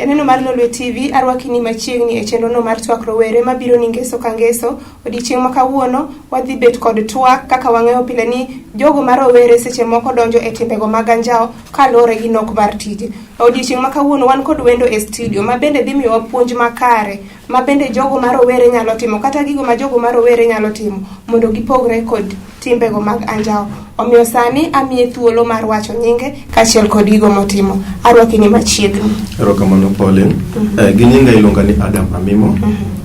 Janeno mar Lolwe TV, arwaki ni machiegni e chenro no mar twak rowere mabiro ni ngeso ka ngeso. Odiechieng' ma kawuono wadhi bet kod twak kaka wang'eyo pile ni jogo ma rowere seche moko donjo e timbego mag anjawo kaluwore gi nok mar tije. Odiechieng' ma kawuono wan kod wendo e studio ma bende dhi miyowa puonj makare ma bende jogo ma rowere nyalo timo kata gigo ma jogo ma rowere nyalo timo mondo gipogre kod timbego mag anjawo. Omiyo sani amiye thuolo mar wacho nyinge kaachiel kod gigo motimo. Arwaki ni machiegni. Erokamano Pauline. Gi nyinga iluonga ni Adam Amimo,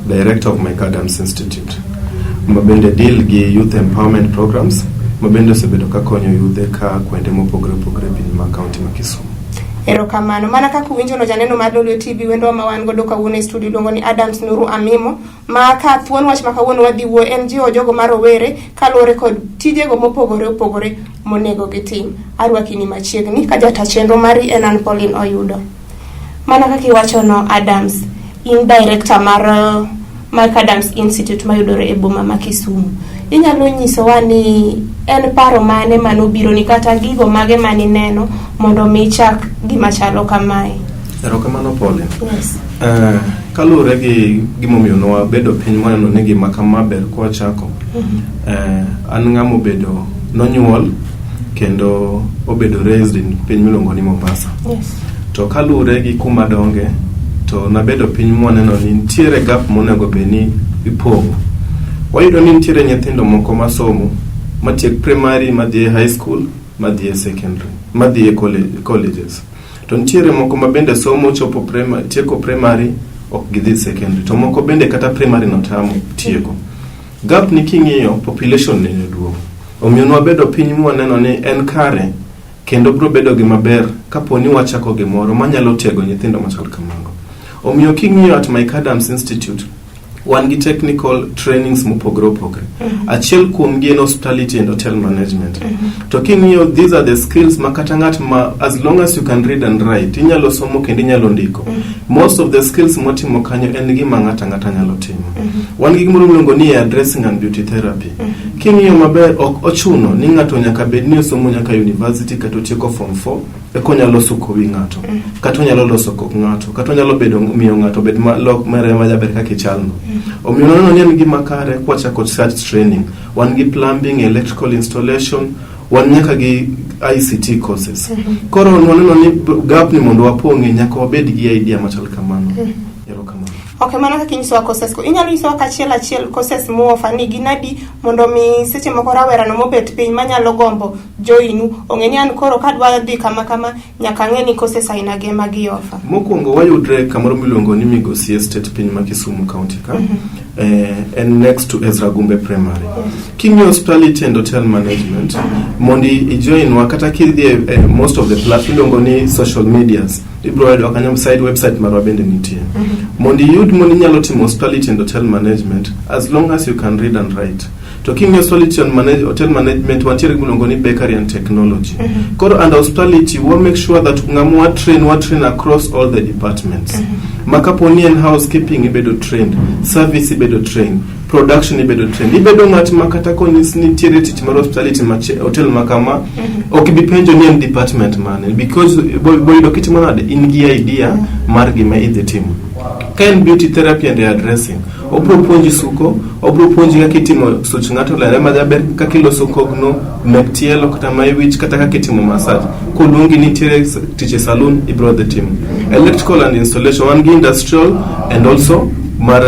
Director of Mike Adams Institute, ma bende deal gi youth empowerment programs, ma bende osebedo ka konyo yudhe ka kuonde mopogore opogore e piny ma kaunti ma Kisumu. Erokamano. Mana kaka uwinjo no janeno mar Lolwe TV wendo ma wan godo kawuono e studio iluongo ni Adams Nuru Amimo ma ka thuon wach ma kawuono wadhi wuoyo en jiwo jogo ma rowere kaluwore kod tijego mopogore opogore monego gitim. Arwaki ni machiegni ka jata chenro mari en an Pauline Oyudo. Mana kaka iwachono Adams, in director mar Mike Adams Institute mayudore e boma ma Kisumu. Inyalo nyisowa ni en paro mane manobironi kata gigo mage manineno mondo mi ichak gima chalo kamae? Erokamano Pauline. Yes. Kaluwore gi gimomiyo nwabedo piny mwaneno ni gima kama ber kwachako, an ng'ama obedo nonyuol kendo obedo raised in piny miluongo ni Mombasa. To kaluwore gi kuma donge, to nabedo piny mwaneno ni nitiere gap monego bed ni ipong'o. Wayudo ni nitiere nyithindo moko masomo, matiek primary, madhi e high school, madhi e secondary, madhi e colleges. To nitiere moko ma bende somo chopo primary, tieko primary, ok gidhi secondary. To moko bende kata primary notamo tieko. Gap ni king'iyo, population ne duong'. Omiyo nwabedo piny mwaneno ni en kare kendo biro bedo gima ber kapo ni wachako gimoro manyalo tego nyithindo machal kamago. Omiyo king'iyo at Mike Adams Institute, wan gi technical trainings mopogore opogore. Achiel kuom gi en hospitality and hotel management. To king'iyo, these are the skills ma kata ng'at ma as long as you can read and write, inyalo somo kendo inyalo ndiko. Most of the skills motimo kanyo en gima ng'ato ang'ata nyalo timo. Wan gi gimoro miluongo ni hairdressing and beauty therapy. King'iyo maber, ok ochuno ni ng'ato nyaka bed ni osomo nyaka university kata otieko form 4 eka onyalo suko wi ng'ato, kata onyalo loso kok ng'ato, kata onyalo bedo miyo ng'ato bed lok mere majaber kaka ichalno. Omiyo noneno ni en gima kare kwachako such training. Wan gi plumbing, electrical installation, wan nyaka gi ICT courses. Koro waneno ni gap ni mondo wapong'e nyaka wabed gi idea machal kamano. Erokamano. Ok, mana kaka inyisowa courses go. Inyalo nyisowa kachiel achiel courses muofa ni gin adi mondo mi seche moko rawerano mobet piny manyalo gombo joinu ong'e ni an koro kadwa dhi kama kama nyaka ang'e ni courses aina gi ema gi offer. Mokwongo wayudre kamoro miluongo ni Migosi Estate piny ma Kisumu County ka. En next to Ezra Gumbe Primary. King'iyo hospitality and hotel management, mondo ijoin wa kata kidhi e most of the platform iluongo ni social medias, ibiro yudo kanyo site website marwa bende nitie. Mondo iyud mondo inyalo timo hospitality and hotel management as long as you can read and write. To king'iyo hospitality and hotel management, wantiere gi miluongo ni bakery and technology. Koro under hospitality, wa make sure that ng'ama wa train across all the departments. Ma kapo ni en housekeeping ibedo trained, service ibedo trained, production ibedo trained. Ibedo ng'at ma kata konyis ni nitiere tich mar hospitality ma hotel ma kama, ok ibi penjo ni en department mane because boyudo kitimo nade in gi idea mar gima idhi timo. Ka en beauty therapy and hairdressing, obiro puonji suko, obiro puonji kaka itimo such ng'ato lere majaber, kaka iloso kogno mek tielo kata ma e wich kata kaka itimo massage. Koluongi nitiere tich e saloon, ibiro dhi timo. Electrical and installation, wan gi industrial and also mar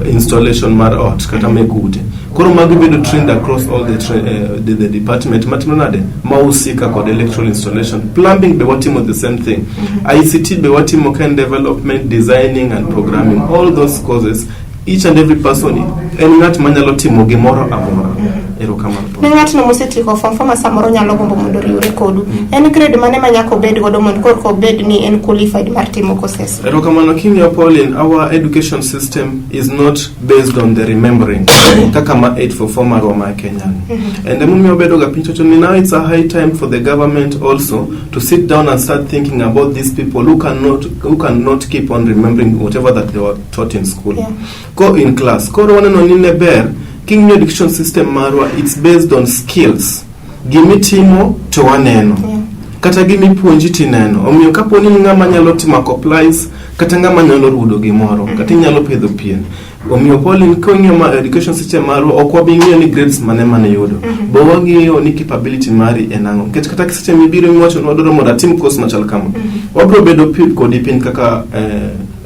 installation mar ot kata mek ute. Koro magi bedo trained across all the department matimo nade mahusika kod electrical installation. Plumbing be watimo the same thing. ICT be watimo ka en development, designing and programming. All those courses, each and every person en ng'at manyalo timo gimoro amora. Erokamano. Ne ng'atno mosetieko form four ma samoro nyalo gombo mondo oriwre kodu. En grade mane ma nyaka obed godo mondo korka obed ni en qualified mar timo courses? Erokamano. King'iyo Pauline, our education system is not based on the remembering kaka ma 844 marwa ma Kenya ni. And emomiyo wabedo ga piny to ni now it's a high time for the government also to sit down and start thinking about these people who cannot keep on remembering whatever that they were taught in school. Ko in class. Koro waneno ni ne ber king'iyo education system marwa, it's based on skills. Gimitimo to waneno. Kata gimipuonji tineno. Omiyo kapo ni in ng'ama nyalo timo plies Kata ng'ama nyalo rudo gimoro, kata inyalo pedho pien. Omiyo Pauline, king'iyo ma education system marwa, ok wabi ng'iyo ni grades mane mane yudo. Bo wang'iyo ni capability mari en ang'o. Nikech kata seche mibiro miwacho ni wadwaro mondo atim course machal kama. Wabiro bedo kodi piny kaka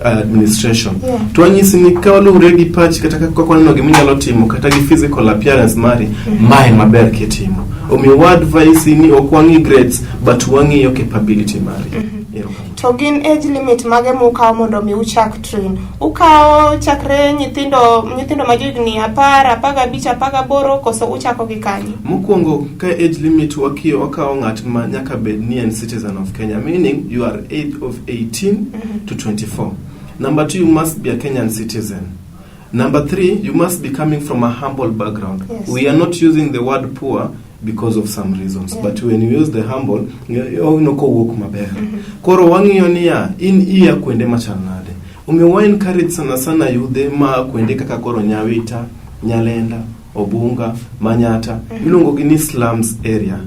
administration. To wanyisi ni ka waluwore gi pachi kata kaka waneno gima inyalo timo kata gi physical appearance mari, mae maber kitimo. Omiyo wa advise ni ok wang'i grades but wang'iyo capability mari. Erokamano. To gin age limit mage mukawo mondo mi uchak train? Ukawo chakre nyithindo ma johigni 10, 15, 18, koso uchako gi kanye? Mokwongo ka age limit wakiyo wakawo ng'at ma nyaka bed ni en citizen of Kenya, meaning you are age of 18 to 24. Number two, you must be a Kenyan citizen. Number three, you must be coming from a humble background. We are not using the word poor because of some reasons, but when you use the humble, oneno kowuok maber. Koro wang'iyo niya, in iya kuonde machal nade. Omiyo wa encourage sana sana yudhe ma kuonde kaka koro Nyawita, Nyalenda, Obunga, Manyata, iluongo gi ni slums area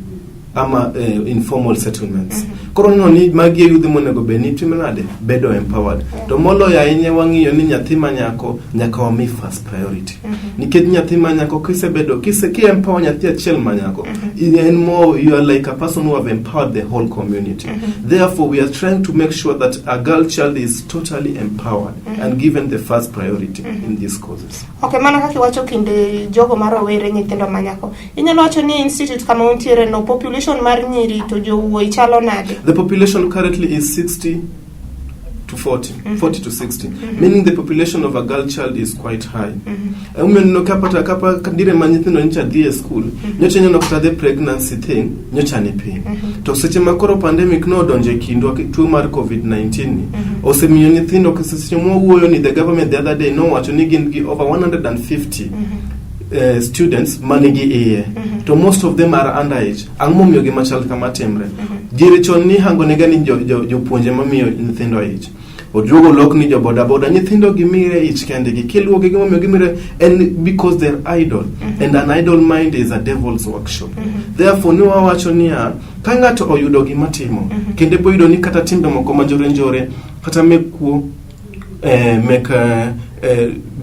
ama informal settlements. Koro neno ni magi e yudhe monego bed ni timo nade bedo empowered. To moloyo ahinya wang'iyo ni nyathi ma nyako nyaka wami first priority. Nikech nyathi ma nyako kisebedo kise ki empower nyathi achiel ma nyako, en more you are like a person who have empowered the whole community. Therefore we are trying to make sure that a girl child is totally empowered and given the first priority in these causes. Ok, mana kaka iwacho kinde jogo ma rowere nyithindo ma nyako. Inyalo wacho ni institute kama untiere no population mar nyiri to jowuoyi chalo nade? The population currently is 60 to 40, 40 to 60, meaning the population of a girl child is quite high. Omiyo neno kapata kapa dire ma nyithindo nyocha dhi e school, nyocha ineno kata the pregnancy thing nyocha ni piny. To seche ma koro pandemic nodonjo e kindwa tuo mar COVID-19 ni, osemiyo nyithindo seche mwawuoyo ni the government the other day nowacho ni gin gi over 150 students manigi iye to most of them are underage. Ang'o momiyo gima chal kama timre? Diere chon ni hango nega ni jopuonje mamiyo nyithindo ich oduogo lok ni jo boda boda nyithindo gimire ich kendgi kiluwogi gimomiyo gimire en because they're idle and an idle mind is a devil's workshop. Therefore ni wawacho niya ka ng'ato oyudo gima timo kendo boyudo ni kata timbe moko ma njore njore kata mek kuo mek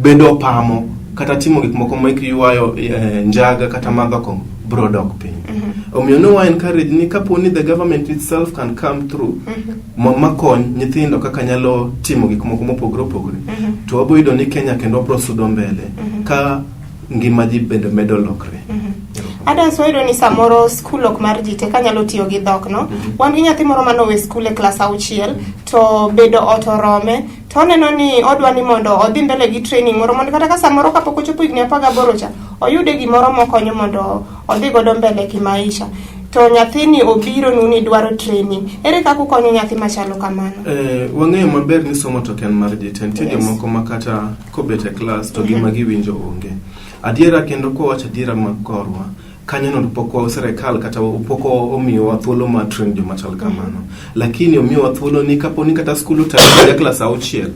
bedo pamo kata timo gik moko mek ywayo njaga kata madho kong'o bro dok piny. Omiyo ne wa encourage ni kapo ni the government itself can come through makony nyithindo kaka nyalo timo gik moko mopogore opogore to wabo yudo ni Kenya kendo wabro sudo mbele ka ngima ji bende medo lokre. Adams, wayudo ni samoro skul ok mar ji te kanyalo tiyo gi dhok no. Wan gi nyathi moro manowe skul e klas 6 to bedo ot orome to oneno ni odwa ni mondo odhi mbele gi training moro mondo kata ka samoro kapok ochopo higni 18 cha oyude gimoro mokonyo mondo odhi godo mbele kimaisha. To nyathini obiro nu ni dwaro training. Ere kaka ukonyo nyathi machalo kamano? Wang'eyo maber ni somo to ok en mar ji te. Nitie jomoko ma kata kobet e klas to gima giwinjo onge. Adiera kendo kwawacho adiera ma korwa, kanyono to pok sirikal kata pok omiyowa thuolo mar train joma chal kamano. Lakini omiyowa thuolo ni kapo ni kata skul otami e klas 6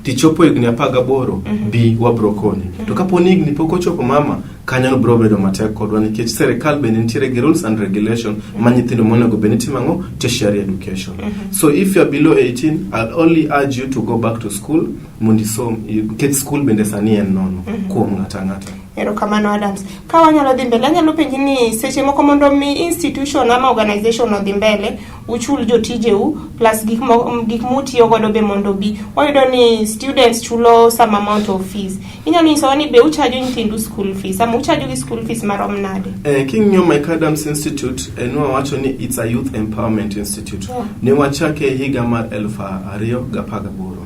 tichopo higni 18 bi wabro konyi. To kapo ni higni pok ochopo mama, kanyono bro bedo matek kodwa nikech sirikal bende nitiere gi rules and regulation ma nyithindo monego bed ni timo ang'o tertiary education. So if you are below 18, I'll only urge you to go back to school mondo isom nikech skul bende sani en nono kuom ng'ato ang'ata. Erokamano Adams. Ka wanyalo dhi mbele, anyalo penji ni seche moko mondo mi institution ama organization odhi mbele, uchul jotijeu plus gik mutiyo godo be mondo bi. Wayudo ni students chulo some amount of fees. Inyalo nyisowa ni be uchajo nyithindu school fees ama uchajo gi school fees marom nade? King'iyo Mike Adams Institute, ne wawacho ni it's a youth empowerment institute. Ne wachake e higa mar 2018.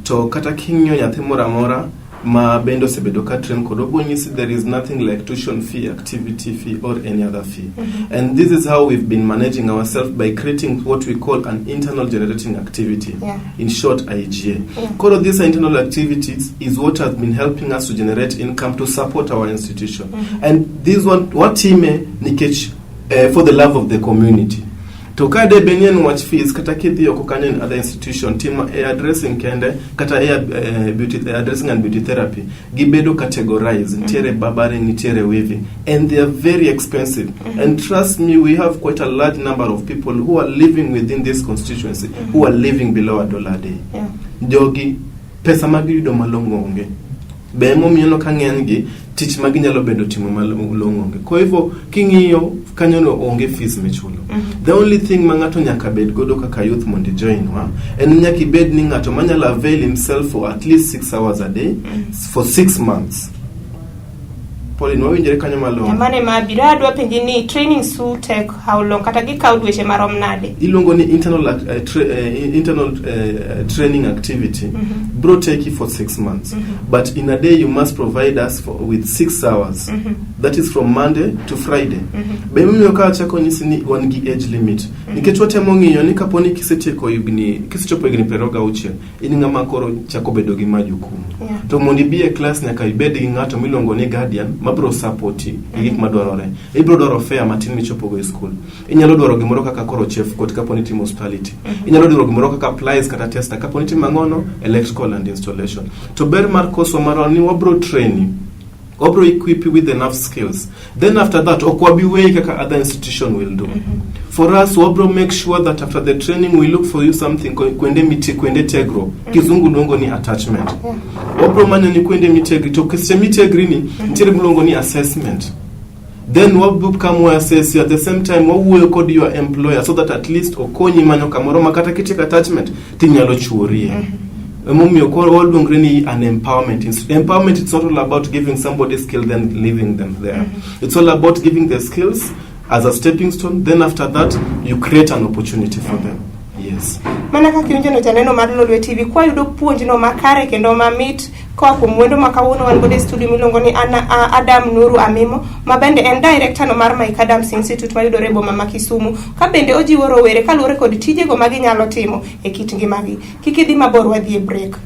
To kata king'iyo nyathi moro amora ma bende osebedo ka train kod obo nyisi there is nothing like tuition fee, activity fee or any other fee. And this is how we've been managing ourselves by creating what we call an internal generating activity. In short, IGA. Koro these internal activities is what has been helping us to generate income to support our institution. And this one, watime nikech for the love of the community. To ka de bed ni en wach fees kata kidhi oko kanyo in other institution timo hair dressing kende kata hair, beauty, hair dressing and beauty therapy gibedo categorized nitiere barbering nitiere weaving and they are very expensive and trust me we have quite a large number of people who are living within this constituency who are living below a dollar a day Yeah. jogi pesa ma giyudo malong'o onge be emomiyo ineno ka ng'enygi tich ma ginyalo bedo timo malong'o onge kwa hivyo king'iyo kanyono onge fees michulo the only thing ma ng'ato nyaka bed godo kaka youth mondo ijoin wa en nyaka ibed ni ng'ato manyalo avail himself for at least 6 hours a day for 6 months. Pauline, wawinjore kanyo malong'o? Mane ma biro adwa penji ni training su take how long kata gikawo dweche marom nade? Iluongo ni internal training activity bro take you for 6 months, but in a day you must provide us with 6 hours. That is from Monday to Friday. Be emomiyo ka achako nyisi ni wan gi age limit nikech watemo ng'iyo ni kapo ni kisetieko higni kisechopo higni 26 in ng'ama koro chako bedo gi majukumu. To mondo ibi e class nyaka ibed gi ng'ato miluongo ni guardian mabro supporti gi gik madwarore. Ibro dwaro fare matin michopogo e school, inyalo dwaro gimoro kaka koro chef coat kapo ni itimo hospitality, inyalo dwaro gimoro kaka pliers kata tester kapo ni itimo ang'ono electrical and installation. To ber mar course wa marwa ni wabro train you, wabro equip you with enough skills, then after that ok wabi weyi kaka other institution will do. For us, wabro make sure that after the training we look for you something kwende miti kwende tiegruok kizungu luongo ni attachment. Wabro manyo ni kwende mitiegri to seche mitiegri ni nitiere miluongo ni assessment, then wabro come we assess you. At the same time wawuoyo kod your employer so that at least okonyi manyo kamoro ma kata kitieko attachment tinyalo chuorie. Emomiyo koro waluongre ni an empowerment institute. Empowerment, it's not all about giving somebody skill then leaving them there. It's all about giving the skills as a stepping stone, then after that you create an opportunity for them. Yes. Mana kaka iwinjo no janeno mar Lolwe TV kwayudo puonjno makare kendo mamit koa kuom wendo ma kawuono wan godo e studio miluongo ni Ana, Adam Nuru Amimo ma bende en director no mar Mike Adams Institute mayudore e boma ma Kisumu ka bende ojiwo rowere kaluwore kod tijego ma ginyalo timo e kit ngimagi. Kik idhi mabor, wadhi e break.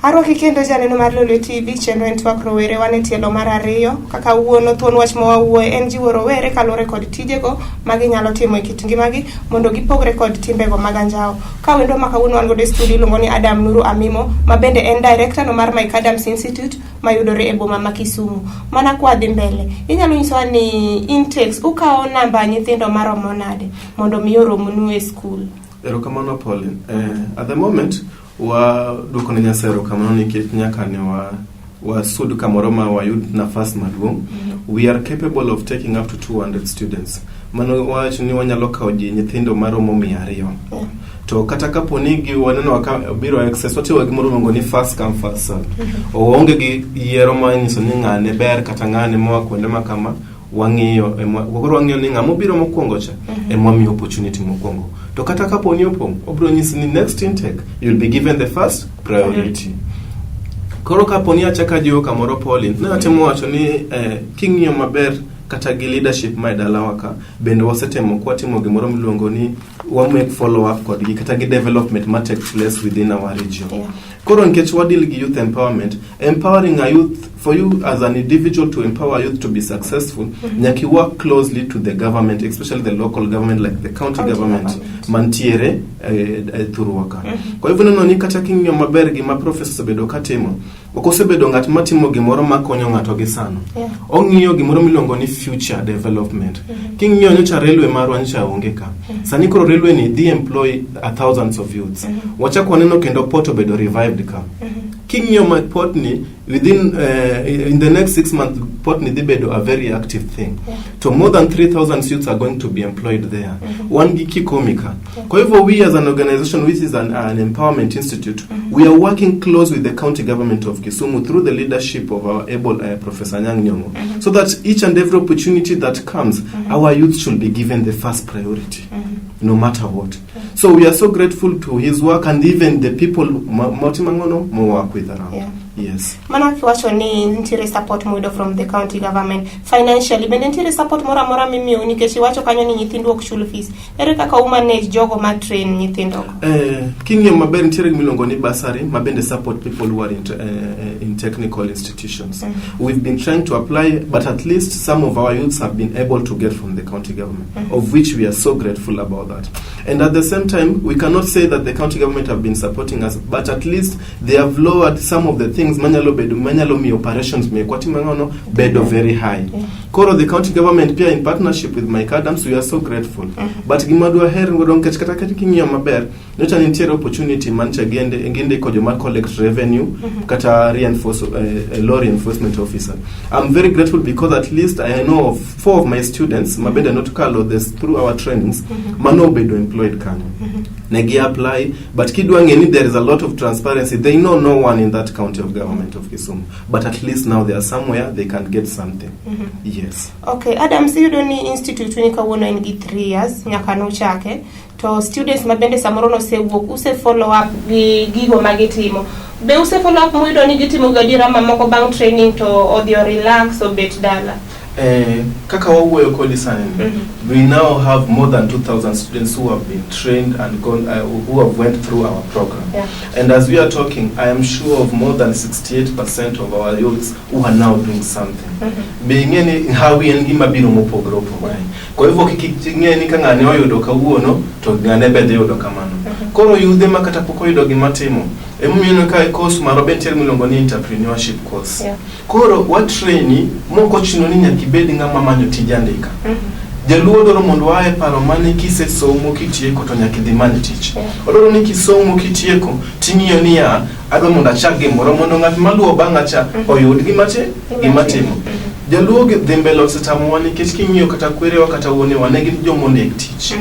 Arwaki kendo janeno mar Lolwe TV, chenro en twak rowere, wan e tielo mar ariyo. Kaka wuono thuon wach ma wawuoye en jiwo rowere kaluwore kod tijego ma ginyalo timo e kit ngimagi mondo gipogre kod timbego mag anjawo. Ka wendo ma kawuono wan godo e studio iluongo ni Adam Nuru Amimo ma bende en director no mar Mike Adams Institute mayudore e boma ma Kisumu. Mana kwa dhi mbele, inyalo nyisowa ni intakes ukawo namba nyithindo maromo nade mondo mi oromnu e skul? Erokamano, Pauline. At the moment waduoko ne Nyasaye erokamano nikech nyaka ne wa wasud kamoro ma wayud nafas maduong'. We are capable of taking up to 200 students. Mano wacho ni wanyalo kawo ji nyithindo maromo 200. To kata kapo ni gi waneno ka biro excess, watiyo gi gimoro miluongo ni first come first serve. Oonge gi yiero ma nyiso ni ng'ane ber kata ng'ane moa kuonde ma kama wang'iyo koro wang'iyo ni ng'ama obiro mokwongo cha ema wamiyo opportunity mokwongo. To kata kapo ni opong', obiro nyisi ni next intake you'll be given the first priority. Koro kapo ni achako ajiwo kamoro, Pauline, ne atemo wacho ni king'iyo maber kata gi leadership ma e dalawa ka bende wasetemo kwatimo gimoro miluongo ni wa make follow up kodgi kata gi development ma take place within our region. Koro nikech wa deal gi youth empowerment, empowering a youth, for you as an individual to empower youth to be successful, nyaka you work closely to the government, especially the local government like the county, County government, government. mantiere thurwa ka. Kwa hivyo neno ni kata king'iyo maber gima professor osebedo katimo, ok osebedo ng'at matimo gimoro makonyo ng'ato gi sano. Ong'iyo gimoro miluongo ni future development. King'iyo nyocha railway marwa nyocha onge ka. Sani koro railway ni dhi employ a thousands of youths. Wachako waneno kendo port obedo revived ka. King'iyo ma port ni within in the next 6 months port ni dhi bedo a very active thing. To more than 3000 youths are going to be employed there. Wan gi Kikomi ka. Kwa hivyo we as an organization which is an empowerment institute, we are working close with the county government of Kisumu through the leadership of our able Professor Anyang' Nyong'o, so that each and every opportunity that comes, our youth should be given the first priority. no matter what. So we are so grateful to his work and even the people motimo ang'ono mo work with around. Yes. Mana kiwacho ni nitiere support muyudo from the county government financially, bende nitiere support moro amora mimiyou? Nikech iwacho kanyo ni nyithindu ok chul fees, ere kaka umanage jogo ma train nyithindogo? King'iyo maber, nitiere gima iluongo ni bursary ma bende support people who are in technical institutions. We've been trying to apply, but at least some of our youths have been able to get from the county government, of which we are so grateful about that. And at the same time, we cannot say that the county government have been supporting us, but at least they have lowered some of the things manyalo bedo manyalo miyo operations mekwa timo ang'ono bedo very high. Koro the county government pia in partnership with Mike Adams, we are so grateful. But gima dwaher godo, nikech kata king'iyo maber, nyocha nitiere opportunity mancha gindiko joma collect revenue kata reinforce, law reinforcement officer. I'm very grateful because at least I know of four of my students ma bende nokalo this through our trainings mano obedo employed kanyo. Ne gi apply, but kidwa ng'e ni there is a lot of transparency. They know no one in that county of government of Kisumu, but at least now they are somewhere they can get something. Yes. Okay, Adams, iyudo ni institute ni kawuono en gi 3 years nyaka nochake, to students ma bende samoro nosewuok, use follow up gi gigo ma gitimo? Be use follow up muyudo ni gitimo gadiera mamoko bang' training to odhi o relax obet dala? Kaka wawuoyo kodi sani ni, we now have more than 2,000 students who have been trained and gone, who have went through our program. And as we are talking, I am sure of more than 68% of our youths who are now doing something. Be ing'e ni hawi en gima biro mopogore opogore. Kwa hivyo kik ing'e ni ka ng'ane oyudo kawuono to ng'ane be dhi yudo kamano. Koro yudhe ma kata pok oyudo gima timo. Emomiyo ineno ka e course marwa be nitiere miluongo ni entrepreneurship course. Koro watraini mok ochuno ni nyaka ibed ng'ama manyo tij andika. Jaluo dwaro mondo waa e paro mane kisesomo kitieko to nyaka idhi many tich. Odwaro ni kisomo kitieko ting'iyo niya, adwa mondo achak gimoro mondo ng'at maluwo bang'a cha oyud gima timo. Jaluo gi dhi mbele osetamowa nikech king'iyo kata kwerewa kata wuonewa ne gin joma ondik tich.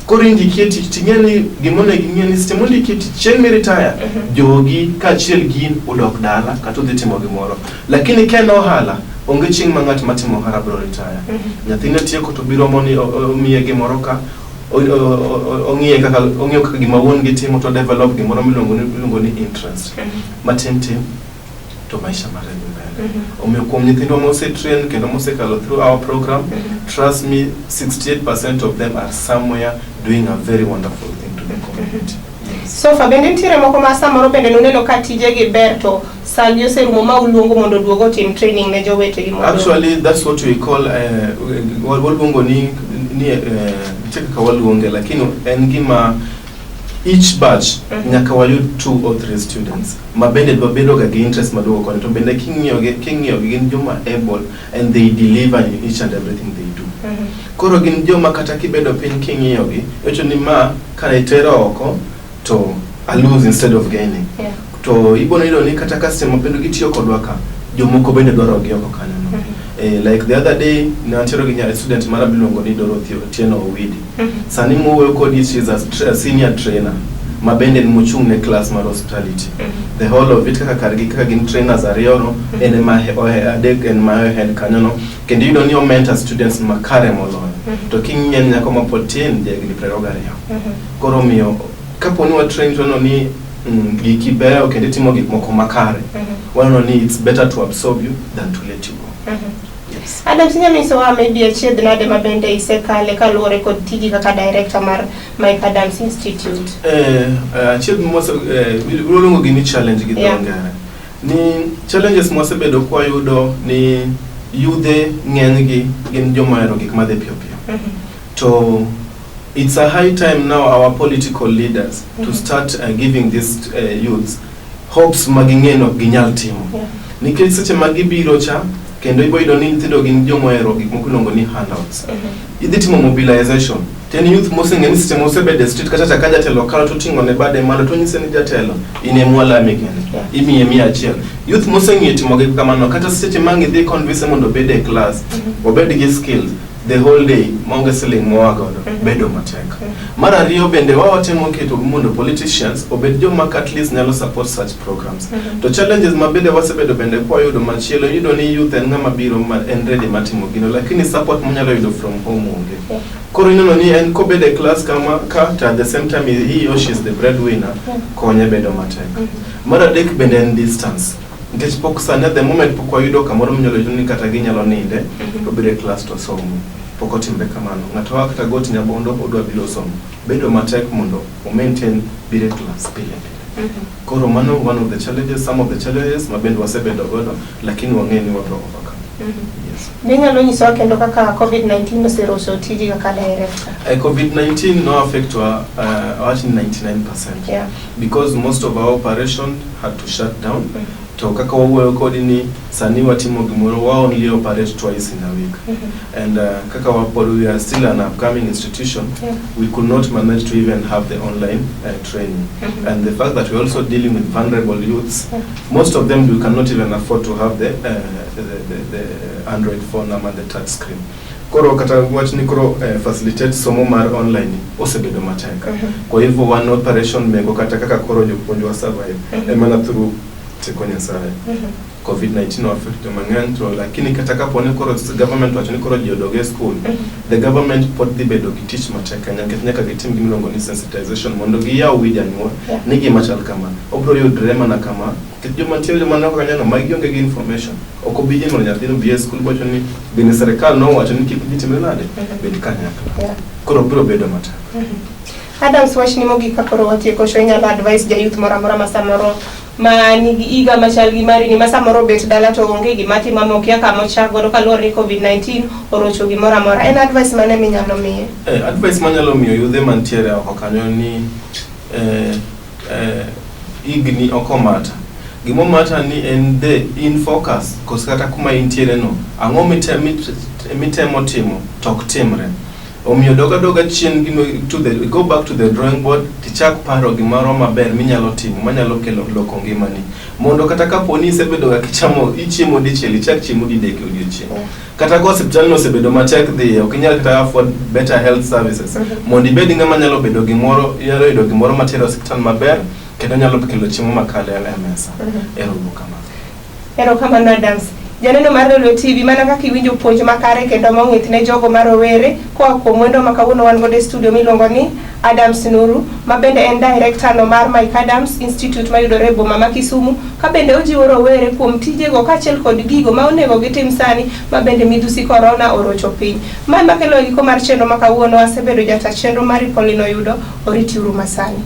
Koro indiki e tich ting'e ni gimonego ing'e ni seche mondiki e tich, chieng' miritaya, jogi kaachiel gi in udok dala kata udhi timo gimoro. Lakini ka en ohala, onge chieng' ma ng'at matimo ohala biro retire. Nyathine tieko to biro moni omiye gimoro ka ong'iye kaka ong'iyo kaka gima wuon gi timo to develop gimoro miluongo ni interest. Matin tin to maisha mare dhi mbele. Omiyo kuom nyithindwa mose train kendo mosekalo through our program, trust me, 68% of them are somewhere doing a very wonderful thing to the community. Yes. So far bende nitiere moko ma samoro bende nuneno ka tijegi ber to sagi oserumo ma uluongo mondo oduog otim training ne jowetegi mondo Actually, that's what we call waluongo ni nitie kaka waluonge, lakini en gima each batch nyaka wayud two or three students ma bende dwa bedo ga gi interest maduogo koni, to bende king'iyogi gin joma able and they deliver in each and everything they do. Koro gin joma kata kibedo piny king'iyogi iwacho ni ma ka itero oko to I lose instead of gaining. To ibono yudo ni kata ka seche ma bende gitiyo kodwa ka, jomoko bende dwaro gi oko kanyo no. Like the other day nantiere gi student mara miluongo ni Dorothy Otieno Owidi. Sani mowuoyo kodi, she is a senior trainer ma bende en mochung' ne class mar hospitality. The whole of it kaka kargi kaka gin trainers ariyo no, en ema adek en ma head kanyo no, kendo iyudo ni o mentor students makare moloyo. To king'iyo en nyako ma pod tin, jahigni 22. Koro omiyo kapo ni watrain to waneno ni giki beyo kendo itimo gik moko makare, waneno ni it's better to absorb you than to let you go. Yes. Adams, inyalo nyisowa maybe achiedh nade ma bende isekale kaluwore kod tiji kaka director mar Mike Adams Institute? Achiel mose iluongo gi ni challenge gi dho ngere ni challenges mwasebedo kwayudo ni yudhe ng'enygi gin joma ohero gik madhi piyo piyo. To it's a high time now our political leaders to start giving these youths hopes ma ging'e ni ok ginyal timo. Nikech seche ma gibiro cha kendo ibo yudo ni nyithindo gin joma ohero gik moko iluongo ni handouts. Idhi timo mobilization to en youth moseng'e ni seche mosebedo e street kata ka jatelo kalo to oting'o ne bade malo to onyise ni jatelo in e mwalami kende imiye 100. Youth moseng'iyo timo gik kamano, kata seche ma ang' idhi convince mondo obed e class, obed gi skills, the whole day maonge siling moa godo bedo matek. Mar ariyo bende wawatemo keto mondo politicians obed joma at least nyalo support such programs. To challenges ma bende wasebedo bende kwayudo machielo, iyudo ni youth en ng'ama biro ma en ready mar timo gino, lakini support monyalo yudo from home onge. Koro ineno ni en kobedo e class kama ka to at the same time he or she is the breadwinner, konye bedo matek. Mar adek bende en distance. Nikech pok sani at the moment pok wayudo kamoro minyalo yudo ni kata ginyalo ninde to bedo e class to somo. Pok otimre kamano. Ng'ato oa kata Got Nyabondo odwa biro somo. Bedo matek mondo o maintain biro e class pile pile. Koro mano one of the challenges, some of the challenges ma bende wasebedo godo, lakini wang'eyo ni wabiro overcome. Yes. Be inyalo nyisowa kendo kaka COVID-19 oserocho tiji kaka director? COVID-19 no affect wa, awach ni 99%. Because most of our operation had to shut down. To kaka wawuoyo kodi ni sani watimo gimoro, wa only operate twice in a week. And kaka wapod we are still an upcoming institution, we could not manage to even have the online training. And the fact that we're also dealing with vulnerable youths, most of them we cannot even afford to have the Android phone ama the touch screen. Koro kata wach ni koro facilitate somo mar online osebedo matek. Kwa hivyo wan operation mego kata kaka koro jopuonj wa survive en mana through teko Nyasaye. COVID-19 o affect joma ng'eny to lakini kata kapo ni koro government wacho ni koro ji odog e school, the government pod dhi bedo gi tich matek ahinya nikech nyaka gitim gimiluongo ni sensitization mondo giyaw wi janyuol ni gima chal kama obiro yudre mana kama, nikech joma nitie joma nok kanyo no ma gionge gi information ok obi yie mondo nyathino obi e school bowacho ni bende sirikal nowacho ni kik ji timre nade bed kanyakla. Koro biro bedo matek. Adams, wachni mogik ka koro watieko show, inyalo advice ja youth moro amora ma samoro ma nigi higa machal gi mari ni, ma samoro bet dala to onge gima timo ama okia kama ochak godo kaluwore ni COVID-19 orocho gimoro amora. En advice mane minyalo miye? Advice manyalo miyo yudhe mantiere oko kanyo ni higni ok omata. Gima omata ni en the in focus kos kata kuma intiere no ang'o mitemo timo to ok timre. Omiyo dog adoga chien gino to the go back to the drawing board tichak paro gimoro maber minyalo timo manyalo kelo loko ngimani. Mondo kata kapo ni isebedo ga kichamo ichiemo dichiel, ichak chiemo didek e odiochieng'. Kata ka osiptal no osebedo matek dhiye, ok inyal kata afford better health services. Mondo ibed ng'ama nyalo bedo gimoro, nyalo yudo gimoro matero osiptal maber kendo nyalo kelo chiemo makare e mesa. Ero uru kamano. Erokamano, Adams. Janeno mar Lolwe TV, mana kaka iwinjo puonj makare kendo mong'ith ne jogo ma rowere koa kuom wendo ma kawuono wan godo e studio miluongo ni Adams Nuru, ma bende en director no mar Mike Adams Institute mayudore e boma ma Kisumu, ka bende ojiwo rowere kuom tijego kaachiel kod gigo ma onego gitim sani ma bende midhusi korona orocho piny. Mae makelo e giko mar chenro ma kawuono. Asebedo jata chenro mari Pauline Oyudo, oritiuru masani.